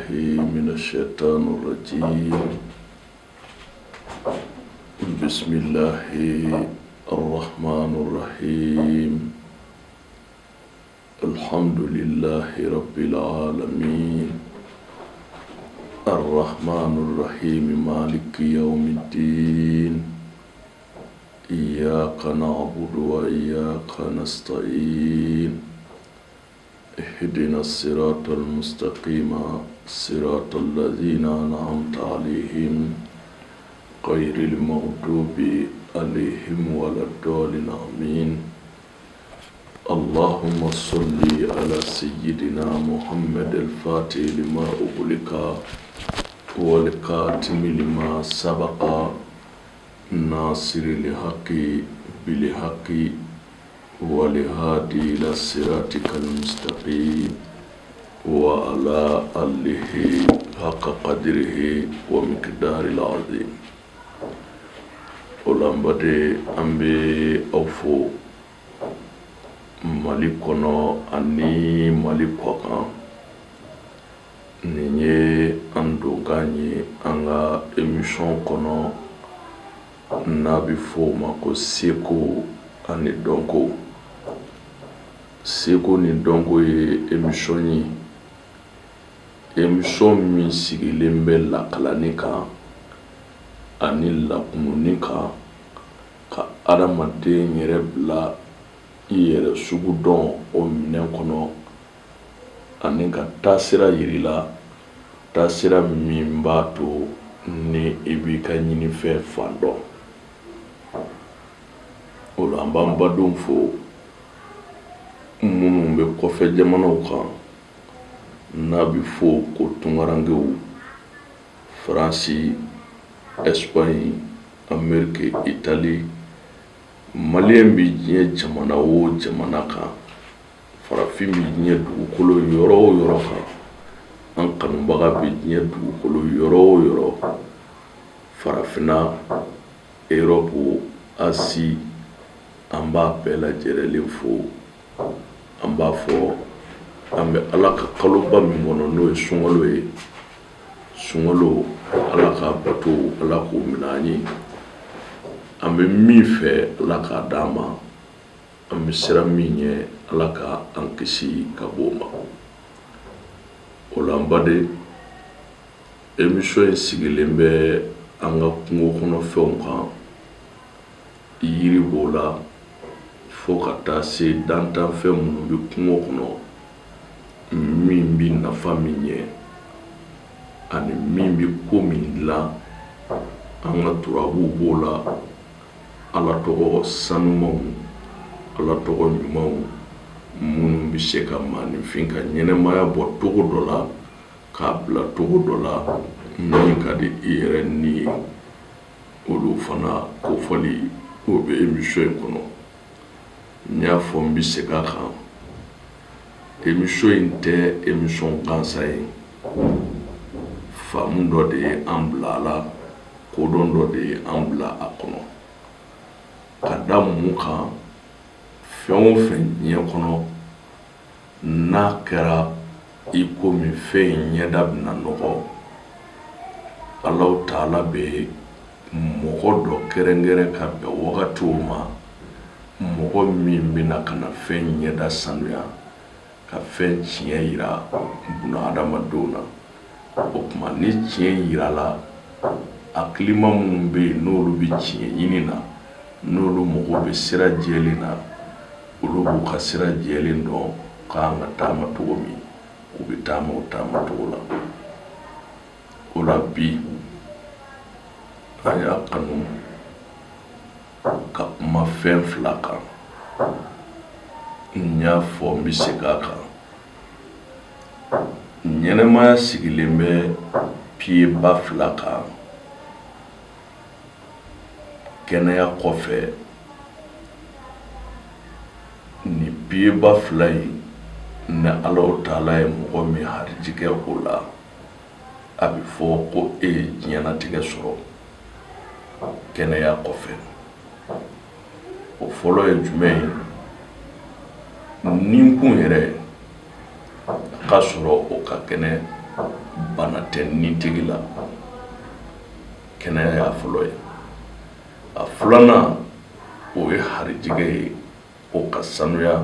بالله من الشيطان الرجيم بسم الله الرحمن الرحيم الحمد لله رب العالمين الرحمن الرحيم مالك يوم الدين إياك نعبد وإياك نستعين اهدنا الصراط المستقيم صراط الذين أنعمت عليهم غير المغضوب عليهم ولا الضالين آمين اللهم صل على سيدنا محمد الفاتح لما أغلق والكاتم لما سبق ناصر الحق بالحق والهادي إلى صراطك المستقيم وعلى آله حق قدره ومقدار العظيم O la n baden an bɛ aw fo Mali kɔnɔ ani Mali kɔkan nin ye an donkan ye an ka émission kɔnɔ n'a bɛ fɔ o ma ko seko ani dɔnko seko ni dɔnko ye émission ye émission min sigilen bɛ lakalanni kan ani lakununni kan ka adamaden yɛrɛ bila i yɛrɛ sugu dɔn o minɛn kɔnɔ ani ka taasira yir'i la taasira min b'a to ni i b'i ka ɲinifɛn fan dɔn o la an b'an badenw fo minnu bɛ kɔfɛ jamanaw kan n'a bɛ fɔ ko tunkarankew Faransi Espagne Ameriki Itali maliyɛn bɛ diɲɛ jamana o jamana kan farafin bɛ diɲɛ dugukolo yɔrɔ o yɔrɔ kan an kanubaga bɛ diɲɛ dugukolo yɔrɔ o yɔrɔ farafinna Erɔpu Asi an b'a bɛɛ lajɛlen fo an b'a fɔ an bɛ ala ka kaloba min kɔnɔ n'o ye sunkalo ye sunkalo ala k'a bato ala k'o minɛ an ye an bɛ min fɛ ala k'a d'an ma an bɛ siran min ɲɛ ala ka an kisi ka bɔ o ma o la n baden émission in sigilen bɛ an ka kungo kɔnɔfɛnw kan yiri b'o la fo ka taa se dantanfɛn minnu bɛ kungo kɔnɔ min bɛ nafa min ɲɛ ani min bɛ ko min dilan an ka turabuw b'o la ala tɔgɔ sanumanw ala tɔgɔ ɲumanw minnu bɛ se ka maaninfin ka ɲɛnamaya bɔ cogo dɔ la k'a bila cogo dɔ la min ka di i yɛrɛ ni ye olu fana kofɔli o bɛ émission in kɔnɔ n y'a fɔ n bɛ segin a kan émission in tɛ émission gansan ye faamu dɔ de ye an bila a la kodɔn dɔ de ye an bila a kɔnɔ ka da mun kan fɛn o fɛn diɲɛ kɔnɔ n'a kɛra i komi fɛn in ɲɛda bɛna nɔgɔ Alahu taala bɛ mɔgɔ dɔ kɛrɛnkɛrɛn ka bɛn wagatiw ma mɔgɔ min bɛna ka na fɛn ɲɛda sanuya ka fɛn tiɲɛ yira buna adamadenw na o tuma ni tiɲɛ yirala hakilima minnu bɛ yen n'olu bɛ tiɲɛ ɲini na n'olu mago bɛ sira jɛlen na olu b'u ka sira jɛlen dɔn k'an ka taama cogo min u bɛ taama o taama cogo la o la bi an y'a kanu ka kuma fɛn fila kan n y'a fɔ n bɛ segin a kan ɲɛnamaya sigilen bɛ pilier ba fila kan kɛnɛya kɔfɛ nin pilier ba fila in ni Alahu taala ye mɔgɔ min harijigɛ o la a bɛ fɔ ko e ye diɲɛnatigɛ sɔrɔ kɛnɛya kɔfɛ o fɔlɔ ye jumɛn ye ninkun yɛrɛ a ka sɔrɔ o ka kɛnɛ Bana tɛ nitigi la. Kɛnɛya y'a fɔlɔ ye. A filanan, o ye harijɛgɛ ye, o ka sanuya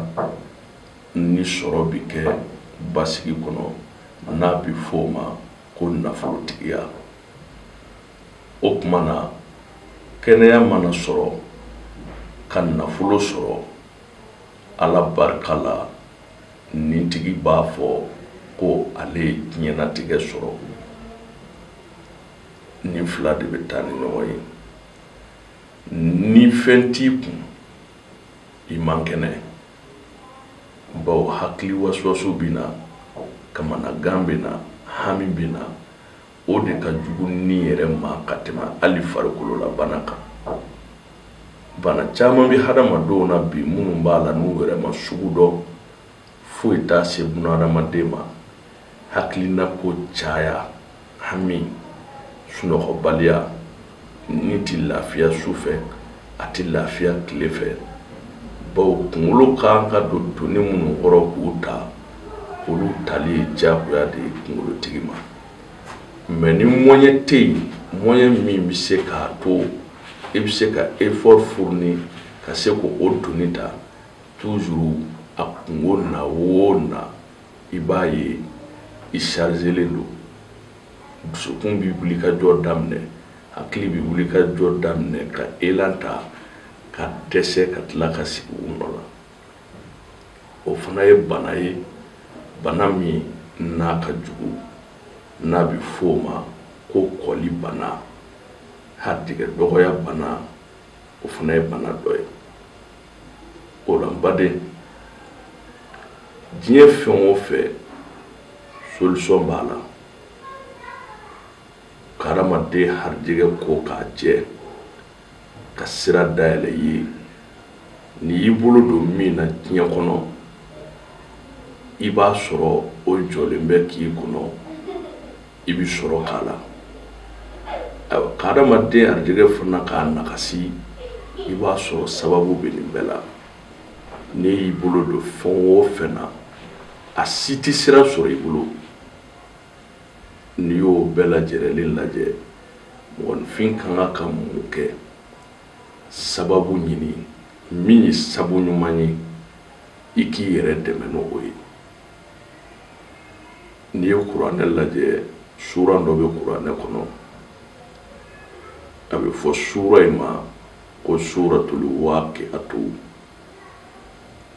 ni sɔrɔ bɛ kɛ basigi kɔnɔ, n'a bɛ fɔ o ma ko nafolotigiya. O tuma na, kɛnɛya mana sɔrɔ ka nafolo sɔrɔ, Ala barika la, nitigi b'a fɔ ko ale ye diɲɛnatigɛ sɔrɔ. Nin fila de bɛ taa ni ɲɔgɔn ye. Ni fɛn t'i kun, i man kɛnɛ, bawo hakili wasuwasu bɛ na, kamanagan bɛ na, hami bɛ na. O de ka jugu ni yɛrɛ ma ka tɛmɛ hali farikololabana kan. Bana caman bɛ hadamadenw na bi minnu b'a la n'u yɛrɛ ma sugu dɔn, foyi t'a se bunahadamaden ma. Hakilina ko caya, hami, sunɔgɔbaliya, ni tɛ lafiya su fɛ, a tɛ lafiya tile fɛ, bawo kunkolo kan ka don doni minnu kɔrɔ k'u ta, olu tali ye diyagoya de ye kunkolotigi ma. Mais ni moyen tɛ yen, moyen min bɛ se k'a to i bɛ se ka effort fourni ka se k'o doni ta, toujours a kunko na o na, i b'a ye i chargelen don. Dusukun bɛ wuli ka jɔ daminɛ, hakili bɛ wuli ka jɔ daminɛ, ka élan ta ka dɛsɛ ka tila ka sigi u nɔ la. O fana ye bana ye, bana min n'a ka jugu, n'a bɛ fɔ o ma ko kɔli bana, harijɛgɛ dɔgɔya bana. O fana ye bana dɔ ye. O la n baden, diɲɛ fɛn o fɛn, solution b'a la ka hadamaden harijɛgɛ ko k'a jɛ, ka sira dayɛlɛ i ye. N'i y'i bolo don min na diɲɛ kɔnɔ, i b'a sɔrɔ o jɔlen bɛ k'i kɔnɔ, i bɛ sɔrɔ k'a la. Ayiwa, ka hadamaden harijɛgɛ fana k'a nakasi, i b'a sɔrɔ sababu bɛ nin bɛɛ la. N'i y'i bolo don fɛn o fɛn na, a si tɛ sira sɔrɔ i bolo. N'i y'o bɛɛ lajɛrɛlen lajɛ, mɔgɔninfin ka kan ka mun kɛ? Sababu ɲini min ye sabu ɲuman ye, i k'i yɛrɛ dɛmɛ n'o ye. N'i ye kuranɛ lajɛ, suran dɔ bɛ kuranɛ kɔnɔ, a bɛ fɔ sura in ma ko suratul waqiatu.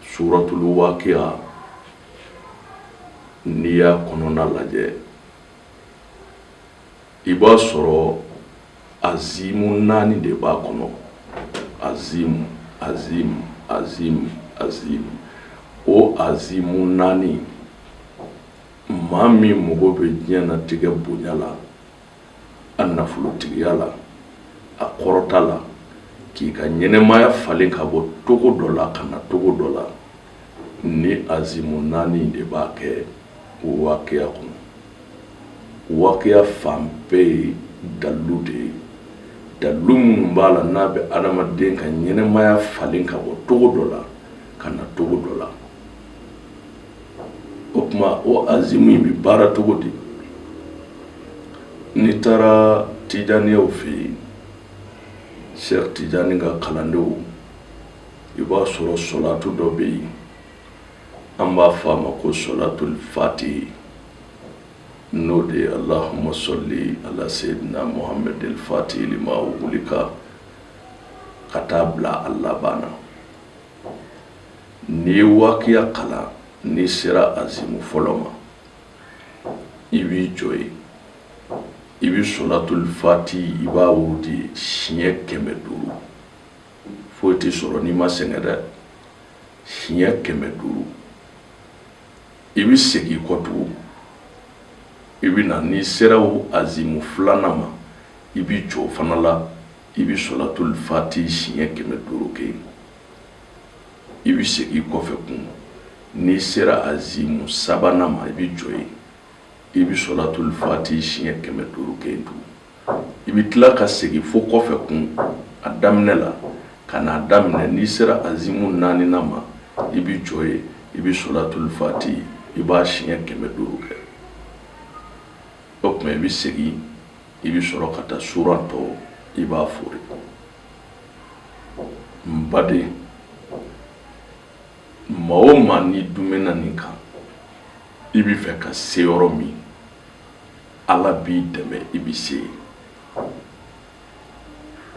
Suratul waqiya, n'i y'a kɔnɔna lajɛ, i b'a sɔrɔ azimu naani de b'a kɔnɔ. Azimu, azimu, azimu, azimu. O azimu naani, maa min mago bɛ diɲɛnatigɛ bonya la, a nafolotigiya la, a kɔrɔta la, k'i ka ɲɛnɛmaya falen ka bɔ togo dɔ la ka na togo dɔ la, ni azimu naani de b'a kɛ waqiya kɔnɔ. Waqiya fan bɛɛ ye dalilu de ye, dalilu minnu b'a la n'a bɛ adamaden ka ɲɛnɛmaya falen ka bɔ togo dɔ la ka na togo dɔ la. O tuma, o azimu in bɛ baara cogo di? N'i taara tijaniyaw fɛ yen, Sɛki Tijani ka kalandenw, i b'a sɔrɔ sɔlatu dɔ bɛ yen, an b'a fɔ a ma ko sɔlatul fatihi, n'o de ye alahuma sɔli ala seyidina muhammadil fatihi lima ugulika, ka taa bila a laban na. N'i ye waqiya kalan, n'i sera azimu fɔlɔ ma, i b'i jɔ yen, i bɛ sɔlatul fatihi, i b'a wurudi siɲɛ 500. Foyi tɛ sɔrɔ n'i ma sɛgɛn dɛ. Siɲɛ 500. I bɛ segin i kɔ tugun, i bɛ na, n'i sera o azimu filanan ma, i bɛ jɔ o fana la, i bɛ sɔlatul fatihi siɲɛ 500 kɛ yen. I bɛ segin i kɔfɛ kun, n'i sera azimu sabanan ma, i bɛ jɔ yen, i bɛ sɔlatul fatihi siɲɛ 500 kɛ yen tugun. I bɛ tila ka segin fo kɔfɛ kun a daminɛ la ka n'a daminɛ. N'i sera azimu naaninan ma, i bɛ jɔ yen, i bɛ sɔlatul fatihi, i b'a siɲɛ 500 kɛ. O tuma i bɛ segin, i bɛ sɔrɔ ka taa suran tɔ, i b'a fori. N baden, maa o maa n'i dumɛnna nin kan, i bɛ fɛ ka se yɔrɔ min, Ala b'i dɛmɛ, i bɛ se yen.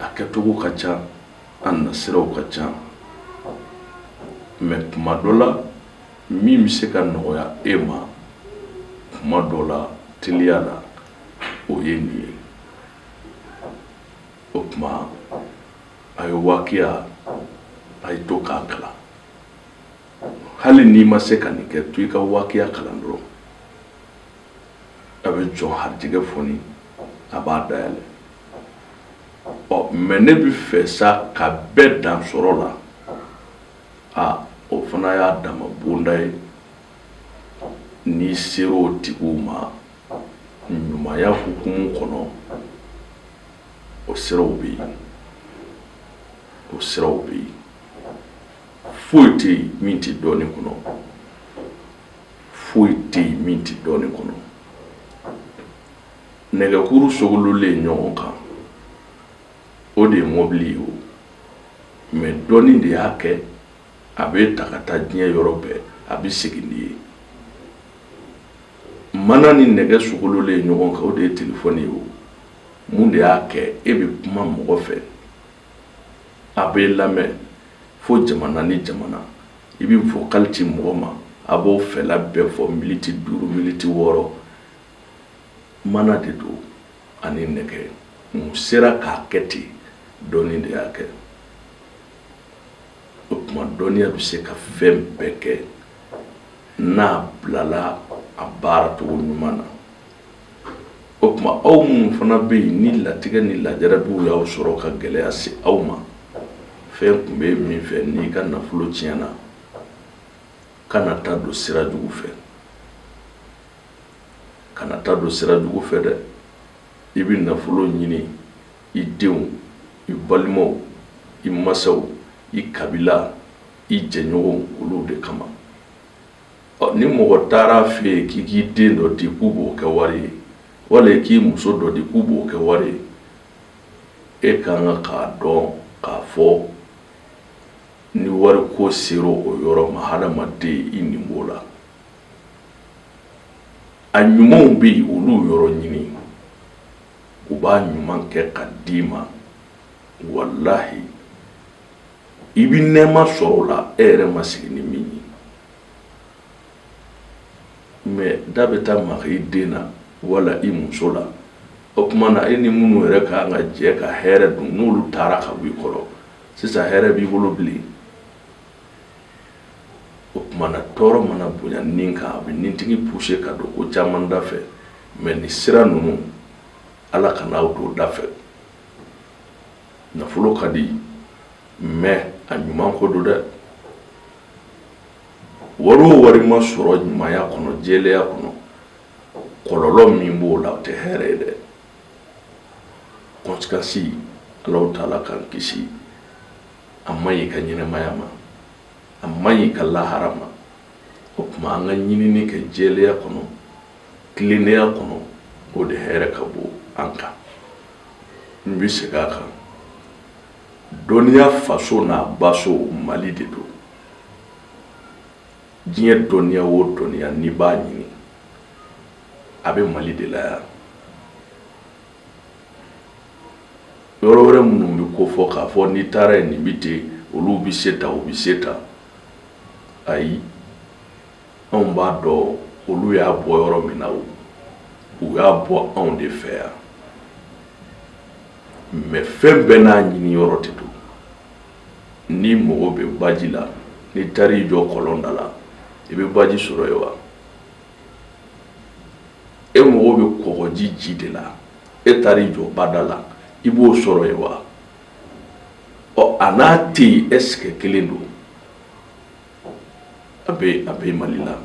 A kɛcogo ka ca, a nasiraw ka ca, mais tuma dɔ la, min bɛ se ka nɔgɔya e ma tuma dɔ la teliya la, o ye nin ye. O tuma a ye wakiya, a ye to k'a kalan. Hali n'i ma se ka nin kɛ, to i ka wakiya kalan dɔrɔn. A bɛ jɔn harijɛgɛ foni, a b'a dayɛlɛ. Ɔ mais ne bɛ fɛ sa ka bɛɛ dan sɔrɔ la. A o fana y'a dama bonda ye. N'i sera o tigiw ma ɲumanya hukumu kɔnɔ, o siraw bɛ yen, o siraw bɛ yen. Foyi tɛ yen min tɛ dɔɔnin kɔnɔ, foyi tɛ yen min tɛ dɔɔnin kɔnɔ. Nɛgɛkuru sogololen ɲɔgɔn kan, o de ye mɔbili ye o, mais dɔɔnin de y'a kɛ a bɛ ta ka taa diɲɛ yɔrɔ bɛɛ, a bɛ segin n'i ye. Mana ni nɛgɛ sogololen ɲɔgɔn kan, o de ye telefɔni ye o. Mun de y'a kɛ e bɛ kuma mɔgɔ fɛ, a b'i lamɛn fo jamana ni jamana? I bɛ vocal ci mɔgɔ ma, a b'o fɛla bɛɛ fɔ miniti 5, miniti 6. Mana de don ani nɛgɛ. Mun sera k'a kɛ ten? Dɔnni de y'a kɛ. O tuma dɔnniya bɛ se ka fɛn bɛɛ kɛ n'a bilala a baaracogo ɲuman na. O tuma aw minnu fana bɛ yen ni latigɛ ni lajarabiw y'aw sɔrɔ ka gɛlɛya se aw ma, fɛn tun bɛ min fɛ, n'i ka nafolo tiɲɛna, kana taa don sira jugu fɛ, kana taa don sira jugu fɛ dɛ. I bɛ nafolo ɲini i denw, i balimaw, i masaw, i kabila, i jɛɲɔgɔnw, olu de kama. Ɔ ni mɔgɔ taara a fɛ yen k'i k'i den dɔ di k'u b'o kɛ wari ye, wala k'i muso dɔ di k'u b'o kɛ wari ye, e ka kan k'a dɔn k'a fɔ ni wari ko sera o yɔrɔ ma, hadamaden i nin b'o la. A ɲumanw bɛ yen, olu yɔrɔ ɲini, u b'a ɲuman kɛ ka d'i ma. Walahi, i bɛ nɛɛma sɔrɔ o la, e yɛrɛ ma sigi ni min ye. Mais da bɛ taa maga i den na wala i muso la, o tuma na e ni minnu yɛrɛ ka kan ka jɛ ka hɛrɛ dun, n'olu taara ka bɔ i kɔrɔ sisan, hɛrɛ b'i bolo bilen? O tuma na tɔɔrɔ mana bonya nin kan, a bɛ nintigi pousser ka don ko caman da fɛ. Mais ni sira ninnu, Ala kana aw don da fɛ. Nafolo ka di, mais a ɲuman ko don dɛ. Wari o wari ma sɔrɔ ɲumanya kɔnɔ, jɛlenya kɔnɔ, kɔlɔlɔ min b'o la, o tɛ hɛrɛ ye dɛ. Conséquence, Alahu taala k'an kisi, a man ɲi ka ɲɛnamaya ma, a man ɲi ka lahara ma. O tuma an ka ɲinini kɛ jɛlenya kɔnɔ, tilennenya kɔnɔ, o de hɛrɛ ka bon an kan. N bɛ segin a kan, dɔnniya faso n'a baso, Mali de don. Diɲɛ dɔnniya o dɔnniya n'i b'a ɲini, a bɛ Mali de la yan. Yɔrɔ wɛrɛ minnu bɛ ko fɔ k'a fɔ n'i taara yen nin bɛ ten, olu bɛ se tan, u bɛ se tan, ayi, anw b'a dɔn olu y'a bɔ yɔrɔ min na. O u y'a bɔ anw de fɛ yan. Mais fɛn bɛɛ n'a ɲini yɔrɔ de don. N'i mago bɛ baji la, n'i taara i jɔ kɔlɔn da la, i bɛ baji sɔrɔ yen wa? E mago bɛ kɔgɔji ji de la, e taara i jɔ bada la, i b'o sɔrɔ yen wa? Ɔ a n'a tɛ yen, est-ce que kelen don? A bɛ Mali la.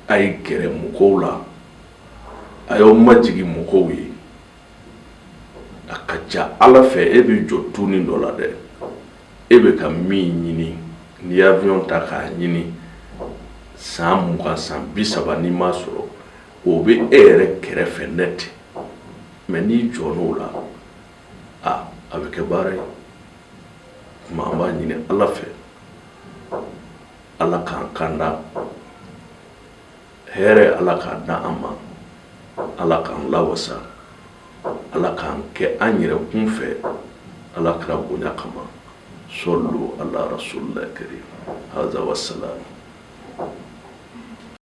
A ye gɛrɛ mɔgɔw la, a y'aw majigin mɔgɔw ye. A ka ca Ala fɛ, e bɛ jɔ tuni dɔ la dɛ. E bɛ ka min ɲini, n'i ye avion ta k'a ɲini san 20, san 30, n'i m'a sɔrɔ. O bɛ e yɛrɛ kɛrɛfɛ net, mais n'i jɔn'o la, a a bɛ kɛ baara ye. Tuma an b'a ɲini Ala fɛ, Ala k'an kanda hɛrɛ, Ala k'a da an ma, Ala k'an lawasa, Ala k'an kɛ an yɛrɛ kun fɛ, Ala kira bonya kama. Sɔlu ala rasulillah karim haza wasalam.